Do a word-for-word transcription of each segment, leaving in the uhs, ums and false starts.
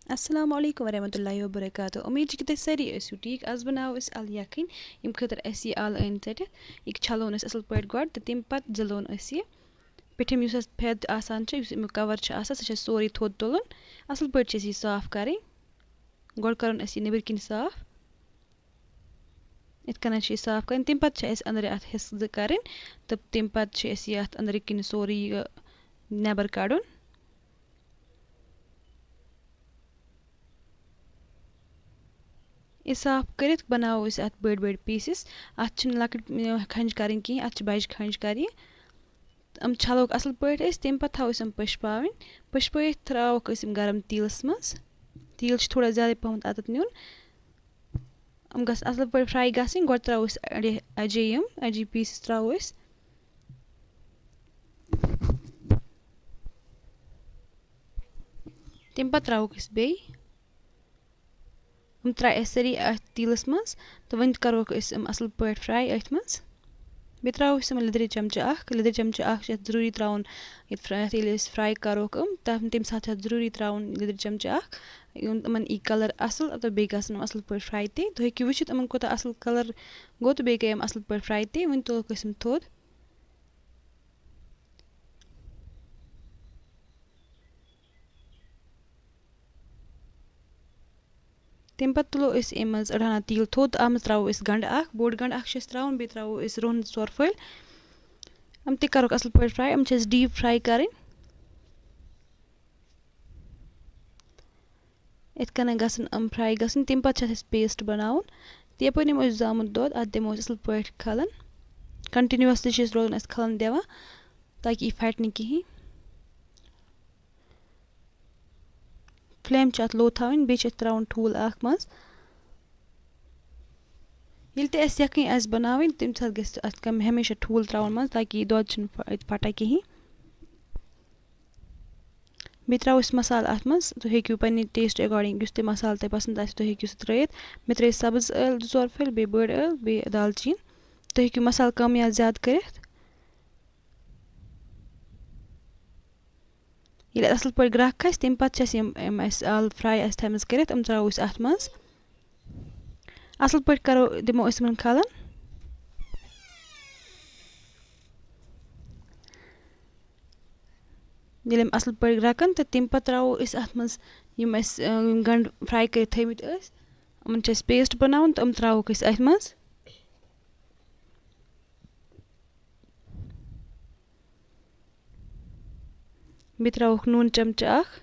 السلام علیکم ورحمۃ اللہ وبرکاتہ۔ امید چھِ کہِ تُہۍ سٲری ٲسِو ٹھیٖک۔ آز بَناوو أسۍ اَلہٕ یَکھٕنۍ۔ یِم خٲطرٕ اَسہِ یہِ اَلہٕ أنۍ ژٔٹِتھ، یہِ چھَلون أسۍ اَصٕل پٲٹھۍ گۄڈٕ تہٕ تَمہِ پَتہٕ زٕلون أسۍ یہِ۔ پیٚٹھِم یُس اَتھ پھٮ۪د آسان چھُ، یُس اَمیُک cover چھُ آسان، سُہ چھُ اَسہِ سورُے تھوٚد تُلُن۔ اَصٕل پٲٹھۍ چھِ اَسہِ یہِ صاف کَرٕنۍ۔ گۄڈٕ کَرُن اَسہِ یہِ نیٚبٕرۍ کِنۍ صاف۔ یِتھ کٔنۍ چھِ یہِ صاف کَرٕنۍ۔ تَمہِ پَتہٕ چھِ اَسہِ أنٛدرٕ اَتھ حِصہٕ زٕ کَرٕنۍ تہٕ تَمہِ پَتہٕ چھِ اَسہِ یہِ اَتھ أنٛدرٕ کِنۍ سورُے یہِ نٮ۪بَر کَڑُن۔ یہِ صاف کٔرِتھ بَناوو أسۍ اَتھ بٔڑۍ بٔڑۍ pieces۔ اَتھ چھِنہٕ لۄکٕٹۍ، یہِ، کھَنٛجہِ کَرٕنۍ کِہیٖنۍ، اَتھ چھِ بَجہِ کھَنٛجہِ کَرٕنۍ۔ یِم چھَلوکھ اَصٕل پٲٹھۍ أسۍ، تَمہِ پَتہٕ تھاوو أسۍ یِم پٔشپاوٕنۍ۔ پٔشپٲوِتھ ترٛاووکھ أسۍ یِم گرم تیٖلَس منٛز۔ تیٖل چھُ تھوڑا زیادَے پَہمَتھ اَتَتھ نیُن۔ یِم گژھن اَصٕل پٲٹھۍ fry گژھٕنۍ۔ گۄڈٕ ترٛاوو أسۍ اَڑِ اَجے، یِم اَجے pieces ترٛاوو أسۍ۔ تَمہِ پَتہٕ ترٛاووکھ أسۍ بیٚیہِ۔ یِم ترٛایہِ اَسہِ سٲری اَتھ تیٖلَس منٛز تہٕ وۄنۍ کَروکھ أسۍ یِم اَصٕل پٲٹھۍ fry أتھۍ منٛز۔ بیٚیہِ ترٛاوو أسۍ یِمَن لیٚدرِ چَمچہٕ اَکھ۔ لیٚدرِ چَمچہٕ اَکھ چھِ اَتھ ضروٗری ترٛاوُن۔ ییٚتہِ fry، ییٚلہِ أسۍ fry کَروکھ یِم، تَتھ، تَمہِ ساتہٕ چھِ اَتھ ضروٗری ترٛاوُن لیٚدرِ چَمچہٕ اَکھ۔ یِم، یِمَن یی colour اَصٕل تہٕ بیٚیہِ گژھن یِم اَصٕل پٲٹھۍ fry تہِ۔ تُہۍ ہیٚکِو وٕچھِتھ یِمَن کوٗتاہ اَصٕل colour گوٚو تہٕ بیٚیہِ گٔے یِم اَصٕل پٲٹھۍ fry تہِ۔ وۄنۍ تُلوکھ أسۍ یِم تھوٚد۔ تَمہِ پَتہٕ تُلو أسۍ اَمہِ منٛز أڑ ہنا تیٖل تھوٚد، اَتھ منٛز ترٛاوو أسۍ گَنٛڈٕ اَکھ، بوٚڑ گَنٛڈٕ اَکھ چھِ أسۍ ترٛاوُن، بیٚیہِ ترٛاوو أسۍ رُہَن زٕ ژور پھٔلۍ۔ یِم تہِ کَرُکھ اَصٕل پٲٹھۍ fry۔ یِم چھِ اَسہِ deep fry کَرٕنۍ۔ یِتھ کٔنۍ گژھن یِم fry گژھٕنۍ۔ تَمہِ پَتہٕ چھِ اَسہِ paste بَناوُن۔ تہٕ یَپٲرۍ نِمو أسۍ زامُت دۄد، اَتھ دِمو أسۍ اَصٕل پٲٹھۍ کھَلَن۔ Continuously چھِ أسۍ روزُن اَسہِ کھَلَن دِوان، تاکہِ یہِ پھَٹہِ نہٕ کِہیٖنۍ۔ Flame چھِ اَتھ low تھاوٕنۍ، بیٚیہِ چھِ اَتھ ترٛاوُن ٹھوٗل اَکھ منٛز۔ ییٚلہِ تہِ اَسہِ یَکھٕنۍ آسہِ بَناوٕنۍ، تَمہِ ساتہٕ گژھِ اَتھ کَم، ہمیشہ ٹھوٗل ترٛاوُن منٛز، تاکہِ یہِ دۄد چھُنہٕ پھَ-، پھَٹان کِہیٖنۍ۔ بیٚیہِ ترٛاوو أسۍ مصالہٕ اَتھ منٛز۔ تُہۍ ہیٚکِو پنٛنہِ taste according، یُس تہِ مصالہٕ تۄہہِ پَسنٛد آسہِ، تُہۍ ہیٚکِو سُہ ترٛٲیِتھ۔ مےٚ ترٛٲے سَبٕز ٲلہٕ زٕ ژور پھٔلۍ، بیٚیہِ بٔڑ ٲلہٕ، بیٚیہِ دالچیٖن۔ تُہۍ ہیٚکِو مصالہٕ کَم یا زیادٕ کٔرِتھ۔ ییٚلہِ اَصٕل پٲٹھۍ گرٛٮ۪کھ کھَسہِ، تَمہِ پَتہٕ چھِ اَسہِ یِم، یِم اَسہِ اَلہٕ fry آسہِ تھٲومٕژ کٔرِتھ، یِم ترٛاوو أسۍ اَتھ منٛز۔ اَصٕل پٲٹھۍ کَرو، دِمو أسۍ یِمَن کھَلَن۔ ییٚلہِ یِم اَصٕل پٲٹھۍ گرٛٮ۪کَن تہٕ تَمہِ پَتہٕ ترٛاوو أسۍ اَتھ منٛز یِم اَسہِ، اۭں، یِم گَنٛڈٕ fry کٔرِتھ تھٲومٕتۍ ٲسۍ، یِمَن چھِ اَسہِ paste بَناوُن تہٕ یِم ترٛاووکھ أسۍ اَتھ منٛز۔ بیٚیہِ ترٛاووکھ نوٗن چمچہٕ اَکھ،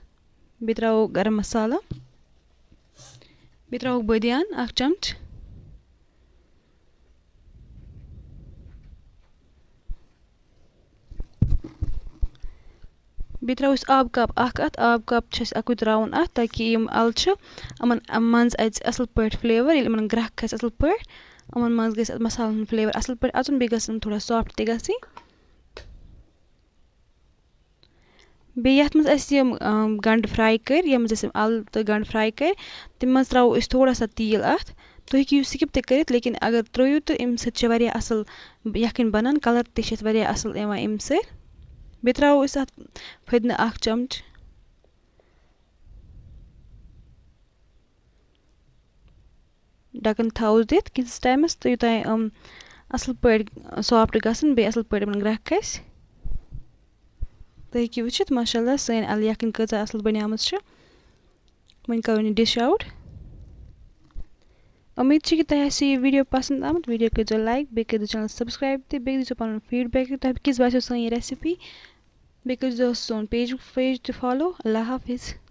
بیٚیہِ ترٛاوو گرم مصالہٕ، بیٚیہِ ترٛاووکھ بٲدیان اَکھ چمچہٕ، بیٚیہِ ترٛاوو أسۍ آبہٕ cup اَکھ اَتھ۔ آبہٕ cup چھُ اَسہِ اَکُے ترٛاوُن اَتھ، تاکہِ یِم اَلہٕ چھِ، یِمَن منٛز اَژِ اَصٕل پٲٹھۍ flavour۔ ییٚلہِ یِمَن گرٛٮ۪کھ کھَسہِ اَصٕل پٲٹھۍ، یِمَن منٛز گژھِ اَتھ مصالَن ہُنٛد flavour اَصٕل پٲٹھۍ اَژُن، بیٚیہِ گژھن یِم تھوڑا soft تہِ گژھٕنۍ۔ بیٚیہِ یَتھ منٛز اَسہِ یِم، آم، گَنٛڈٕ fry کٔرۍ، یَتھ منٛز اَسہِ یِم اَلہٕ تہٕ گَنٛڈٕ fry کٔرۍ، تَمہِ منٛز ترٛاوو أسۍ تھوڑا سا تیٖل اَتھ۔ تُہۍ ہیٚکِو یہِ skip تہِ کٔرِتھ، لیکِن اگر ترٛٲیِو تہٕ اَمہِ سۭتۍ چھِ واریاہ اَصٕل یَکھٕنۍ بَنان، colour تہِ چھِ اَتھ واریاہ اَصٕل یِوان اَمہِ سۭتۍ۔ بیٚیہِ ترٛاوو أسۍ اَتھ پھٔدنہٕ اَکھ چمچہٕ۔ ڈَکَن تھاوو دِتھ کینٛژھَس ٹایمَس، تہٕ یوٚتام یِم اَصٕل پٲٹھۍ soft گژھن، بیٚیہِ اَصٕل پٲٹھۍ یِمَن گرٛٮ۪کھ کھَسہِ۔ تُہۍ ہیٚکِو وٕچھِتھ، ماشاء اللہ، سٲنۍ اَلہٕ یَکھٕنۍ کۭژاہ اَصٕل بَنیمٕژ چھِ۔ وۄنۍ کَرو یہِ dish out۔ اُمید چھِ کہِ تۄہہِ آسہِ یہِ video پَسنٛد آمُت۔ Video کٔرۍزیو like، بیٚیہِ کٔرۍزیو channel subscribe تہٕ بیٚیہِ دیٖزیو پَنُن feedback، تۄہہِ کِژھ باسیو سٲنۍ یہِ recipe۔ بیٚیہِ کٔرۍزیو سون page، page تہِ follow۔ اللہ حافظ۔